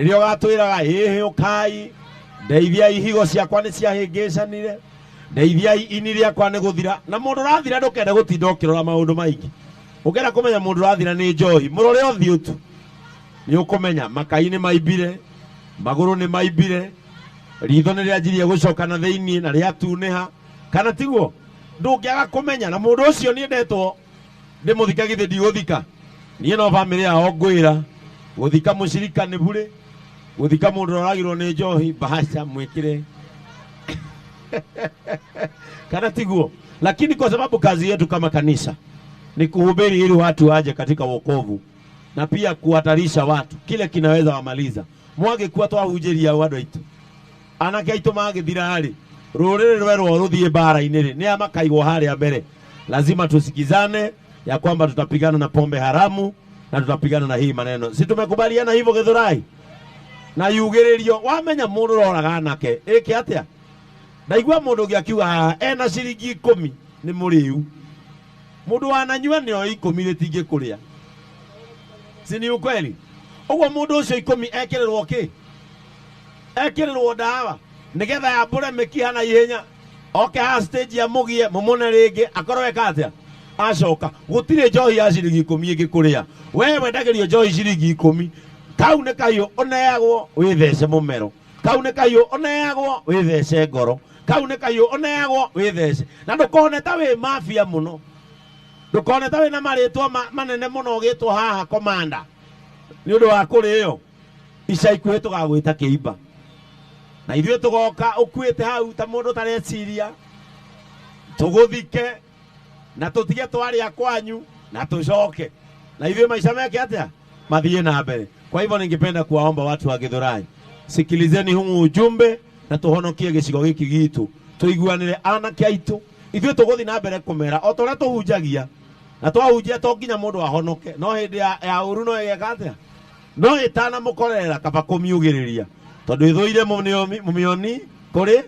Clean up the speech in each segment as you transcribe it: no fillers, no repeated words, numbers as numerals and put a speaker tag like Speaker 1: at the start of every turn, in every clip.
Speaker 1: Rĩrĩa ũgatwĩraga ĩhĩ ũkai ndeithiai, higo ciakwa nĩ ciahĩngĩcanire, ndeithiai ini rĩakwa nĩ gũthira. Na mũndũ ũrathira ndũkende gũtinda ũkĩrora maũndũ maingĩ. Ũngĩenda kũmenya mũndũ ũrathira nĩ njohi, mũrore ũthiũ tu nĩ ũkũmenya. Makai nĩ maimbire, magũrũ nĩ maimbire, ritho nĩ rĩanjirie gũcoka na thĩinĩ na rĩatunĩha, kana tiguo? Ndũngĩaga kũmenya. Na mũndũ ũcio niĩ ndetwo ndĩmũthike, githĩ ndigũthika? Niĩ no bamĩrĩ yao ngwĩra, gũthika mũcirika nĩ burĩ, gũthika mũndũ ũroragirwo nĩ njohi bahasha mwĩkĩre, kana tiguo? Lakini kwa sababu kazi yetu kama kanisa ni kuhubiri ili watu waje katika wokovu na pia kuhatarisha watu kile kinaweza wamaliza. Mwagĩkua twahunjĩria andũ aitũ, anake aitũ magĩthira rĩ, rũrĩrĩ rwerwo rũthiĩ mbara-inĩ rĩ, nĩ makaigwo harĩa mbere. Lazima tusikizane ya kwamba tutapigana na pombe haramu na tutapigana na hii maneno. Si tumekubaliana hivyo Githurai? Na yugĩrĩrio wamenya mũndũ ũroraga anake ĩke atĩa? Ndaigua mũndũ ũngĩ akiuga haha ena ciringi 10 nĩ mũrĩu. Mũndũ wananyua nĩo 10 rĩtingĩkũrĩa. Si ni ukweli? Ũguo mũndũ ũcio 10 ekĩrĩrwo kĩ? Ekĩrĩrwo ndawa nĩgetha yambũre mĩkiha na ihenya, oke haha stage ya mũgie mũmũne rĩngĩ akorwo eka atĩa? Acoka. Gũtirĩ njohi ya ciringi 10 ĩngĩkũrĩa. We wendagĩrio njohi ciringi 10, kau nĩ kahiũ ũneagwo wĩthece mũmero, kau nĩ kahiũ ũneagwo wĩthece ngoro, kau nĩ kahiũ ũneagwo wĩthece. Na ndũkone ta wĩ mafia mũno, ndũkone ta wĩna marĩtwa manene mũno ũgĩtwo haha komanda nĩ ũndũ wa kũrĩo. Ica ikuhĩ tũgagwĩta kĩimba na ithuĩ tũgoka ũkuĩte hau ta mũndũ ũtareciria, tũgũthike na tũtige twarĩa kwanyu na tũcoke na ithuĩ maica meke atĩa? Mathiĩ na mbere. Kwa hivyo ningependa kuwaomba watu wa Githurai, sikilizeni huu ujumbe na tuhonokie gĩcigo gĩkĩ gitũ, tũiguanĩre anake aitũ. Ithuĩ tũgũthiĩ na mbere kũmera o ta ũrĩa tũhunjagia, na twahunjia to nginya mũndũ ahonoke, no hĩndĩ ya ũru no ĩgeka atĩa? No ĩtanamũkorerera kaba kũmiugĩrĩria, tondũ ĩthũire mũmĩoni kũrĩ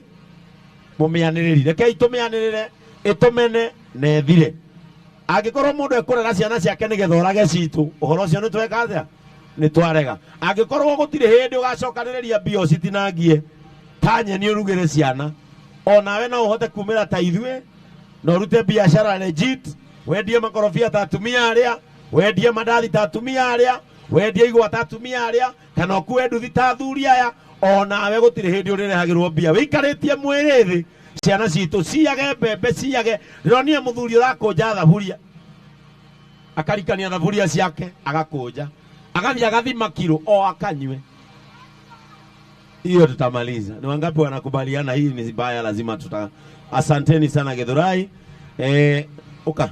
Speaker 1: mũmĩanĩrĩri. Rekei tũmĩanĩrĩre, ĩtũmene na ĩthire. Angĩkorwo mũndũ ekũrera ciana ciake nĩgetha orage citũ, ũhoro ũcio nĩ tweka atĩa? Nĩ twarega. Angĩkorwo gũtirĩ hĩndĩ ũgacokanĩrĩria mbia ũcitinangie ta nyeni ũrugĩre ciana, onawe no ũhote kumĩra ta ithuĩ na ũrute biacara legit, wendie makorobia ta atumia arĩa, wendie mandathi ta atumia arĩa, wendie igwa ta atumia arĩa, kana ũkue nduthi ta athuri aya, onawe gũtirĩ hĩndĩ ũrĩrehagĩrwo mbia. Wĩikarĩtie mwĩrĩ thĩ, ciana citũ ciage mbembe, ciage. Ndĩronire mũthuri ũrakũnja thaburia, akarikania thaburia ciake, agakũnja, agathiĩ agathima kiro o akanyue. Hiyo tutamaliza. Ni wangapi wanakubaliana hii ni mbaya? Lazima tuta. Asanteni sana Githurai. Uka.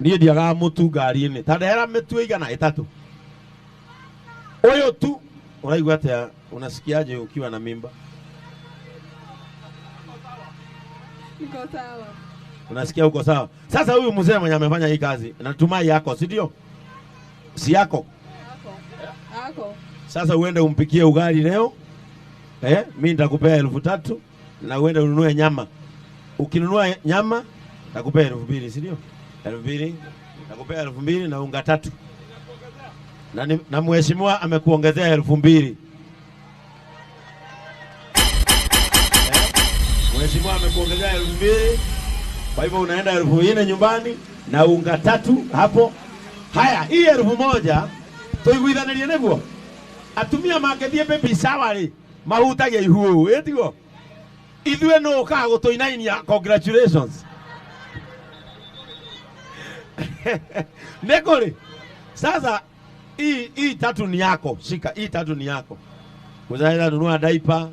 Speaker 1: Niĩ ndiagaga mũtu ngari-inĩ. Ta ndehera mĩtu ĩigana? 3. Ũyũ tu. Ũraigua atĩa? Unasikiaje ukiwa na mimba?
Speaker 2: Niko sawa.
Speaker 1: Unasikia uko sawa? Sasa huyu mzee mwenye amefanya hii kazi, natumai yako, si ndio? Si yako?
Speaker 2: Yako. Yako.
Speaker 1: Sasa uende umpikie ugali leo. Mimi nitakupea 3,000 na uende ununue nyama. Ukinunua nyama nitakupea 2,000, si ndio? 2,000, nitakupea 2,000 na unga 3. Na mheshimiwa amekuongezea 2,000. Mheshimiwa amekuongezea 2,000. Kwa hivyo unaenda 4,000 nyumbani na unga 3 hapo. Haya, hii 1,000 tuiguithanirie niguo. Atumia mangĩthiĩ baby shower rĩ, mahutagia ihu ũũ, ĩ tiguo? Ithuĩ nũ ũkaga gũtũinainia congratulations. Nĩ kũrĩ. Sasa hii 3 ni yako, shika hii 3 ni yako. Unaweza nunua diaper,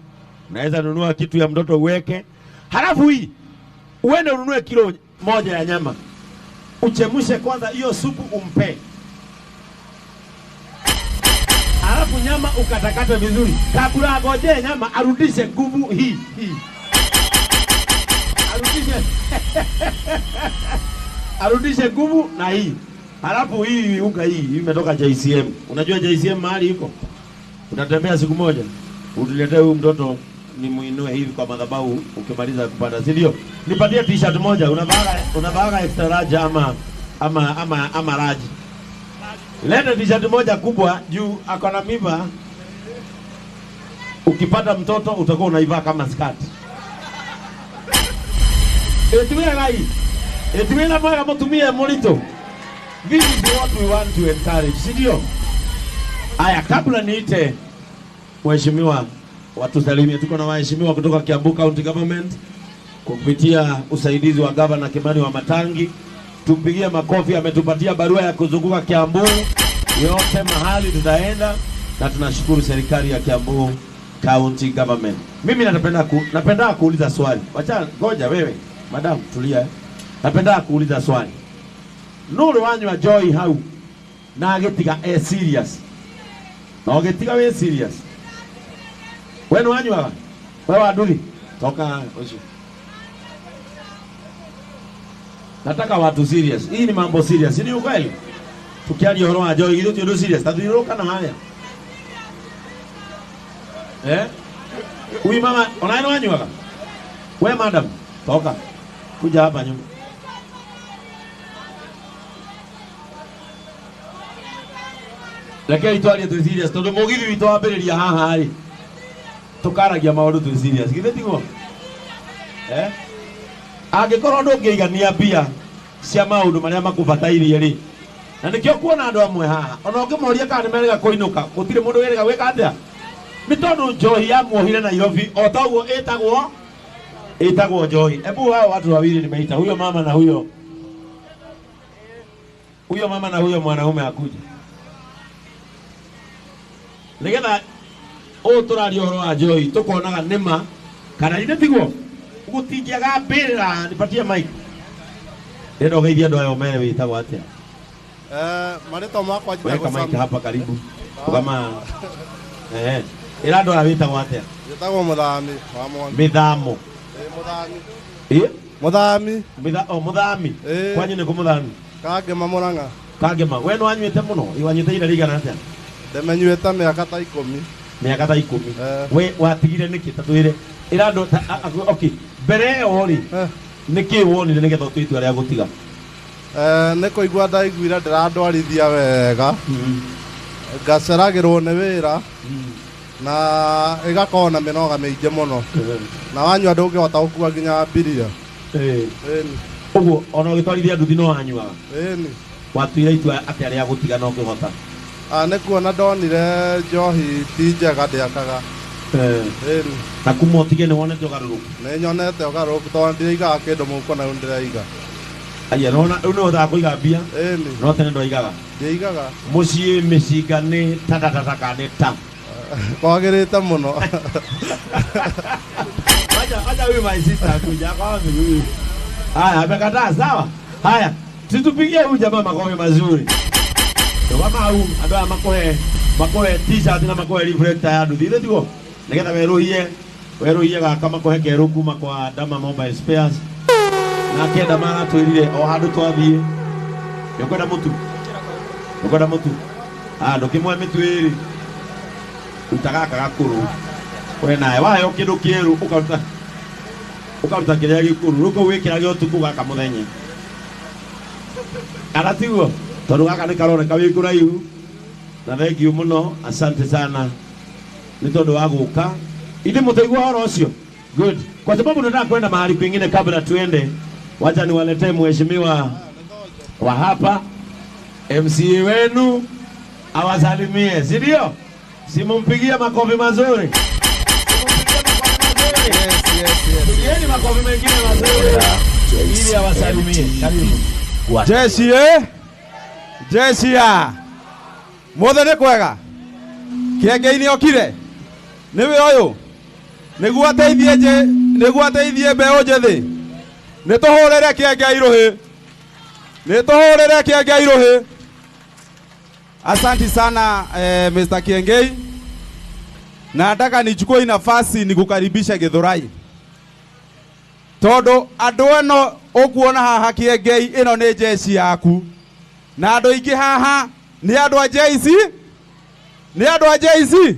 Speaker 1: unaweza nunua kitu ya mtoto uweke. Halafu hii uende ununue kilo 1 ya nyama. Uchemshe kwanza hiyo supu umpe. Halafu nyama ukatakate vizuri. Kabla agojee nyama arudishe nguvu hii, hii. Arudishe. Arudishe nguvu na hii. Halafu hii unga hii imetoka JCM. Unajua JCM mahali iko? Utatembea siku moja. Utuletee huyu mtoto nimuinue hivi kwa madhabahu ukimaliza kupanda, si ndio? Nipatie t-shirt moja. Unavaaga extra large ama large? Leta t-shirt moja kubwa juu ako na mimba. Ukipata mtoto utakuwa unaivaa kama skati. Etiwira gai. Etiwira mwega mutumie murito. This is what we want to encourage, si ndio? Aya, kabla niite mheshimiwa watusalimie, tuko na waheshimiwa kutoka Kiambu County Government kupitia usaidizi wa Gavana Kimani Wamatangi. Tumpigie makofi, ametupatia barua ya kuzunguka Kiambu yote mahali tutaenda, na tunashukuru serikali ya Kiambu County Government. Mimi napenda kuuliza swali. Wacha ngoja wewe, madam tulia. Napenda kuuliza swali. Nuru wanywa joy hau na agitiga e serious. Na agitiga we serious. Wewe wanywa? Wewe waduri? Toka ucio. Nataka watu serious. Hii ni mambo serious. Ni ukweli? Tukiaria ũhoro wa njohi githĩ ti ũndũ serious. Tathiũrũrũka na haya. Eh? Huyu mama onaye wanyuaga? We madam, toka. Kuja hapa nyuma. Rekei twarie twĩ serious tondũ mũgithi witũ wambĩrĩria haha rĩ tũkaragia maũndũ twĩ serious. Githĩ tiguo? Eh? Angĩkorwo ndũngĩigania mbia cia maũndũ marĩa makũbatairie rĩ, na nĩkĩo kuona andũ amwe haha ona ũngĩmoria kana nĩmerĩga kũinũka, gũtirĩ mũndũ wĩrĩga gwĩka atĩa, nĩ tondũ njohi yamuohire Nairobi o ta ũguo ĩtagwo njohi. Ebu hao watu wawili nimeita, huyo mama na huyo mama na huyo mwanaume akuja nigetha ũũ tũraria ũhoro wa njohi tũkonaga nĩma kana ithe tiguo gũtingĩaga mbĩrĩra. Nipatie mic ndĩrenda ũgeithie andũ aya ũmere wĩtagwo atĩa.
Speaker 3: Marĩtwa makwa njĩtagwo
Speaker 1: Weka mic
Speaker 3: Sam.
Speaker 1: hapa karibu kama ĩra andũ aya wĩtagwo atĩa.
Speaker 3: Njĩtagwo Mũthami wa Mwangi.
Speaker 1: Mĩthamo.
Speaker 3: Mũthami.
Speaker 1: Ĩ?
Speaker 3: Mũthami.
Speaker 1: O mũthami. Kwanyu nĩ kũ mũthami?
Speaker 3: Kangema Mũrang'a.
Speaker 1: Kangema. We nĩ wanyuĩte mũno? Wanyuĩte ihinda rĩigana atĩa?
Speaker 3: Ndĩmenyuĩte mĩaka ta 10.
Speaker 1: Mĩaka ta 10. We watigire nĩkĩ? Ta twĩre. Ĩra andũ okay. Mbere ĩyo rĩ, nĩkĩ wonire nĩgetha ũtue itua rĩa gũtiga?
Speaker 3: Nĩ kũigua ndaiguire ndĩrandwarithia wega. Ngaceragĩrwo nĩ wĩra. Na ĩgakorwo na mĩnoga mĩingĩ mũno. Na wanyua ndũngĩhota gũkua nginya mbiria. Ĩni.
Speaker 1: Ũguo ona ũgĩtwarithia nduthi no wanyuaga?
Speaker 3: Ĩni.
Speaker 1: Watuire itua atĩa rĩa gũtiga na ũkĩhota?
Speaker 3: Nĩ kuona ndonire njohi ti njega ndĩakaga. Ĩni.
Speaker 1: Na kuma ũtige nĩ wonete ũgarũrũku?
Speaker 3: Nĩ nyonete ũgarũrũku tondũ ndiraigaga kĩndũ mũhuko na rĩu ndĩraiga.
Speaker 1: Aya, nona rĩu nĩ ũhotaga kũiga mbia?
Speaker 3: Ĩni.
Speaker 1: No tene ndwaigaga?
Speaker 3: Ndiaigaga.
Speaker 1: Mũciĩ mĩcinga nĩ tatatataka nĩ ta.
Speaker 3: Kwagĩrĩte mũno.
Speaker 1: Acha huyu my sister kuja kwa huyu. Haya, amekataa sawa. Haya, situpigie huyu jamaa makofi mazuri. Kama hau andũ aya makohe t-shirt na makohe reflector ya nduthi ithe tiguo nigetha werũhie gaka makohe kerũ kuma kwa Dama Mobile Spares. Nake Dama aratwĩrire o handũ twathiĩ nĩũkwenda mũtu, nĩũkwenda mũtu, ndũkĩmwe mĩtu ĩrĩ ruta gaka gakũrũ we nawe waheo kĩndũ kĩerũ ũkaruta kĩrĩa gĩkũrũ rĩu kũu wĩkĩrage ũtukũ gaka mũthenya kana tiguo tondũ gaka nĩ karoneka wĩ kũraihu. Na thank you mũno, asante sana nĩ tondũ wa gũka. Ithe mũtaigua ũhoro ũcio? Good. Kwa sababu tunataka kwenda mahali kwingine, kabla tuende, wacha niwaletee mheshimiwa wa hapa MCA wenu awasalimie, si ndio? Simumpigie makofi mazuri.
Speaker 3: Yes.
Speaker 1: Pigieni makofi mengine mazuri ili awasalimie. Karibu.
Speaker 4: Jeshi jeshi ya mothe nĩ kwega kĩengei okire nĩwe ũyũ nĩguo ateithie nĩguo ateithie mbeũ njĩthĩ. Nĩ tũhũrĩre kĩengei rũhĩ, nĩ tũhũrĩre kĩengei rũhĩ. Asante sana Mr. Kiengei. Na nataka nichukue nafasi nikukaribisha Githurai. Tondu andu eno ukuona haha Kiengei ino ni jeshi yaku. Na andu ingi haha ni andu a JC. Ni andu a JC.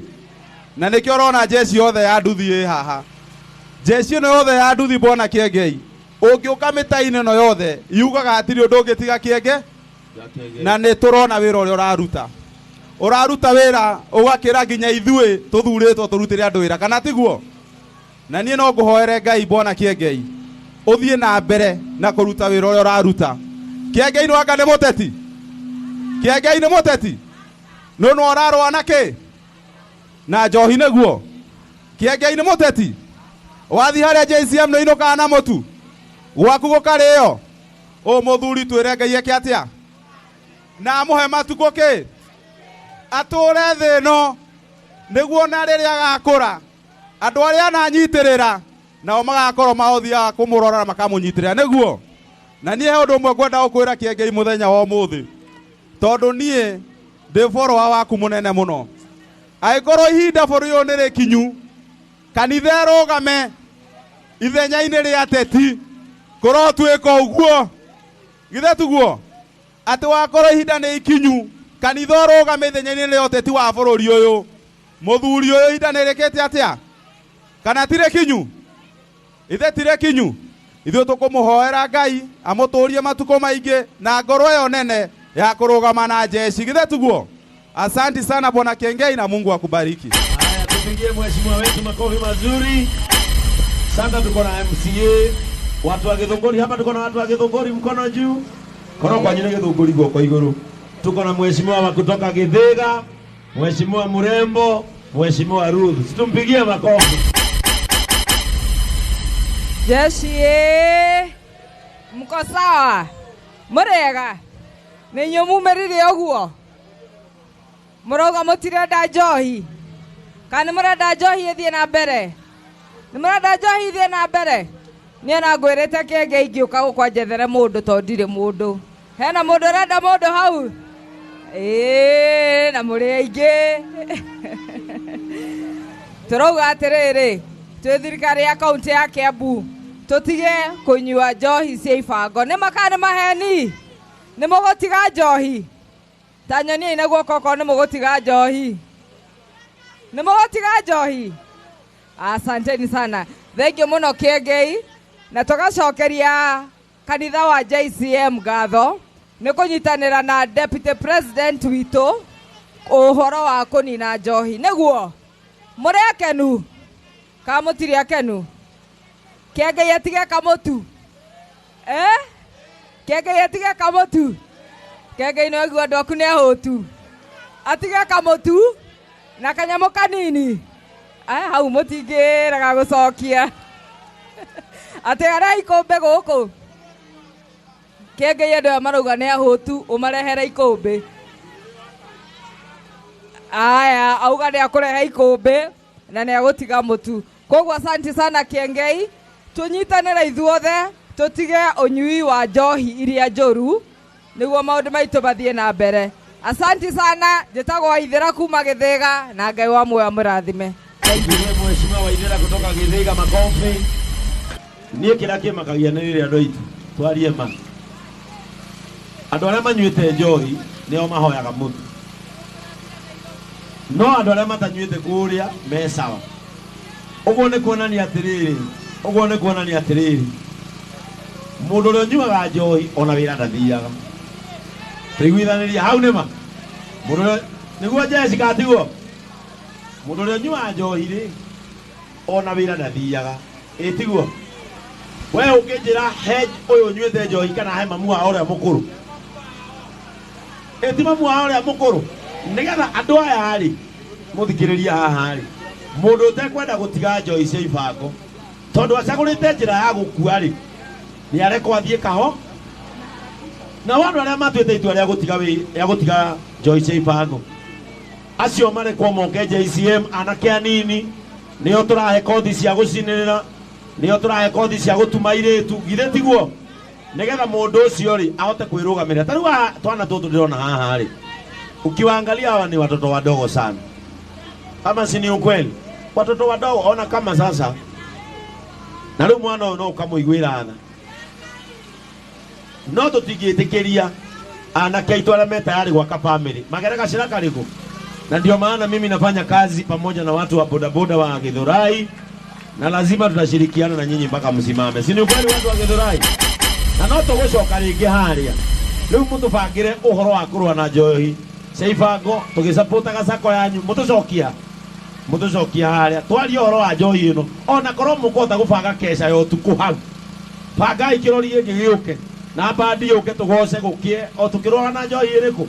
Speaker 4: Na nikio urona jeshi yothe ya nduthi ĩ haha. Jeshi ĩno yothe ya nduthi bwana Kiengei. Ũngĩũka mĩta-inĩ ĩno yothe yugaga hatirĩ ũndũ ũngĩtiga Kienge. Na nĩ tũrona wĩra ũrĩa ũraruta. Ũraruta wĩra ũgakĩra nginya ithuĩ tũthurĩtwo tũrutĩre andũ wĩra, kana tiguo? Na niĩ no ngũhoere Ngai Bwana Kiengei ũthiĩ na mbere na kũruta wĩra ũrĩa ũraruta. Kiengei nĩ wanga nĩ mũteti? Kiengei nĩ mũteti? Nũ nĩ ũrarũa na kĩ? Na njohi nĩguo? Kiengei nĩ mũteti? Wathiĩ harĩa JCM nĩ ũinũkaga na mũtu? Gwaku gũkarĩo? Ũũ mũthuri twĩre Ngai eke atĩa? Na amũhe matukũ kĩ? Atũre thĩ ĩno nĩguo na rĩrĩa agakũra andũ arĩa ananyitĩrĩra nao magakorwo maothiaga kũmũrora na makamũnyitĩrĩra nĩguo. Na niĩ he ũndũ ũmwe ngwenda gũkwĩra Kiengei mũthenya wa ũmũthĩ, tondũ niĩ ndĩ follower waku mũnene mũno. Angĩkorwo ihinda bũrũri ũyũ nĩ rĩkinyu, kanitha ĩrũgame ithenya-inĩ rĩa ateti, kũrotuĩka ũguo. Githĩ tiguo? Atĩ wakorwo ihinda nĩ ikinyu, kanitha ũrũgame ithenya-inĩ rĩa ũteti wa bũrũri ũyũ, mũthuri ũyũ ihinda nĩ rĩkĩte atĩa? Kana ti rĩkinyu? Ithe ti rĩkinyu? Ithuĩ tũkũmũhoera Ngai amũtũrie matukũ maingĩ na ngoro ĩyo nene ya kũrũgama na jeshi. Githĩ tiguo? Asante sana Bwana Kiengei na Mungu akubariki.
Speaker 1: Haya, tupigie mheshimiwa wetu makofi mazuri. Sasa tuko na MCA, watu wa Githunguri hapa, tuko na watu wa Githunguri, mkono juu. Kono kwa nyine Githunguri guoko iguru. Tuko na mheshimiwa wa kutoka Githiga, mheshimiwa Murembo, mheshimiwa Ruth. Situmpigie makofi.
Speaker 2: Jeshi, mko sawa? Murega? Nĩ inyuĩ mumĩrire ũguo? Mũrauga mũtirenda njohi? Kana nĩ mũrenda njohi ĩthiĩ na mbere? Nĩ mũrenda njohi ĩthiĩ na mbere? Niĩ ona ngwĩrĩte Kĩengei ingĩũka gũkwa njethere mũndũ tondũ ndirĩ mũndũ. Hena mũndũ ũrenda mũndũ hau? Ĩĩ, na mũrĩ aingĩ. Tũrauga atĩrĩrĩ, twĩ thirikari ya kaunti ya Kiambu, tũtige kũnyua njohi cia ibango. Nĩ ma kana nĩ maheni? Nĩ mũgũtiga njohi? Ta nyoniai na guoko okorwo nĩ mũgũtiga njohi. Nĩ mũgũtiga njohi? Asanteni sana. Thengiũ mũno Kiengei. Na tũgacokeria kanitha wa JCM ngatho nĩ kũnyitanĩra na Deputy President witũ ũhoro wa kũnina njohi. Nĩguo mũrĩ akenu kana mũtirĩ akenu? Kiengei atige kamũtu. Kiengei atige kamũtu. Kiengei no aigua andũ aku nĩ ahũtu. Atige kamũtu na kanyamũ kanini. Hau mũtingĩraga gũcokia. Atĩ arĩa ikũmbĩ gũkũ. Kiengei andũ aya marauga nĩ ahũtu, ũmarehere ikũmbĩ. Aya, auga nĩ akũrehe ikũmbĩ na nĩ agũtiga mũtu. Koguo asante sana Kiengei, tũnyitanĩre ithuothe tũtige ũnyui wa njohi iria njũru nĩguo maũndũ maitũ mathiĩ na mbere. Asante sana, njĩtagwo Waithĩra kuma Gĩthĩga na Ngai wa muoyo amũrathime.
Speaker 1: Tupigie mheshimiwa Waithĩra kutoka Githiga makofi. Niĩ kĩrĩa kĩmakagia nĩ rĩrĩa andũ aitũ twarie ma. Andũ arĩa manyuĩte njohi nĩo mahoyaga mũtu. No andũ arĩa matanyuĩte kũrĩa me sawa. Ũguo nĩ kuonania atĩrĩrĩ, ũguo nĩ kuonania atĩrĩrĩ, mũndũ ũrĩa ũnyuaga njohi ona wĩra ndathiaga. Tũiguithanĩria hau nĩ ma? Mũndũ ũrĩa nĩguo Jessica tiguo? Mũndũ ũrĩa ũnyuaga njohi rĩ, ona wĩra ndathiaga. Ĩ tiguo? We ũngĩnjĩra he ũyũ ũnyuĩte njohi kana he mamu wao ũrĩa mũkũrũ? Ĩ ti mamu wao ũrĩa mũkũrũ? Nĩgetha andũ aya rĩ, mũthikĩrĩria haha rĩ, mũndũ ũtekwenda gũtiga njohi cia ibango tondũ acagũrĩte njĩra ya gũkua rĩ, nĩ arekwo athiĩ kaho. Na andũ arĩa matuĩte itua rĩa gũtiga rĩa gũtiga njohi cia ibango, acio marekwo moke JCM, anake anini nĩo tũrahe kothi cia gũcinĩrĩra, nĩo tũrahe kothi cia gũtuma airĩtu, githĩ tiguo? Nĩgetha mũndũ ũcio rĩ ahote kwĩrũgamĩrĩra. Ta rĩu haha twana tũtũ ndĩrona haha rĩ, ukiwaangalia hawa ni watoto wadogo sana, kama si ni ukweli? Watoto wadogo, ona kama sasa na rĩu mwana ũyũ no ũkamũiguĩra tha, no tũtingĩtĩkĩria anake aitũ arĩa me tayari gwaka family magere gacĩra karĩkũ. Na ndio maana mimi nafanya kazi pamoja na watu wa bodaboda wa Githurai, na lazima tutashirikiana na nyinyi mpaka msimame, si ni ukweli watu wa Githurai? Na no tũgũcoka rĩngĩ harĩa Rĩu mũtũbangĩre ũhoro wa kũrũa na njohi cia ibango tũgĩcapotaga sako yanyu mũtũcokia mũtũcokia harĩa twarie ũhoro wa njohi ĩno ona korwo mũkũhota gũbanga keca ya ũtukũ hau bangai kĩrori gĩkĩ gĩũke na bandi yũke tũgoce gũkĩe o tũkĩrũaga na njohi ĩrĩkũ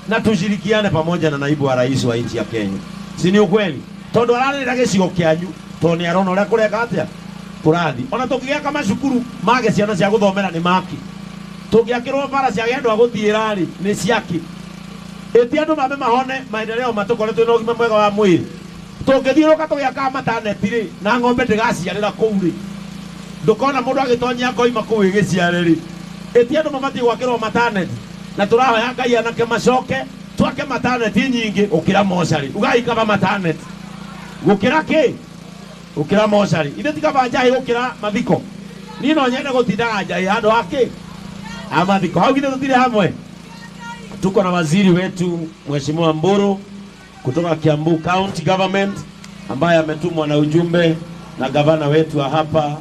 Speaker 1: na tushirikiane pamoja na naibu wa rais wa nchi ya Kenya. Si ni ukweli? Tondu ararĩrĩra gĩcigo kĩanyu tondũ nĩ arona ũrĩa kũreka atĩa kũrathi. Ona tũngĩgĩaka macukuru mage ciana cia gũthomera nĩ maki. Tũngĩakĩrwo bara cia andũ a gũthiĩra rĩ nĩ ciaki. Ĩti andũ mambe mahone maendeleo matũkore twĩna ũgima mwega wa mwĩrĩ. Tũngĩthiũrũka tũgĩakaga mataneti rĩ na ng'ombe ndĩgaciarĩra kũu rĩ ndũkona mũndũ agĩtonyia ngoima kũu ĩgĩciare rĩ ĩti andũ mabatiĩ gwakĩrwo mataneti na tũrahoya Ngai anake macoke twake mataneti nyingĩ gũkĩra mocarĩ ugai kaba mataneti gũkĩra kĩ gũkĩra mocarĩ ithe ti kaba njahi gũkĩra mathiko niĩ no nyende gũtindaga njahi handũ ha kĩ ha mathiko hau githĩ tũtirĩ hamwe. Tuko na waziri wetu Mheshimiwa Mburu kutoka Kiambu County Government ambaye ametumwa na ujumbe na gavana wetu wa hapa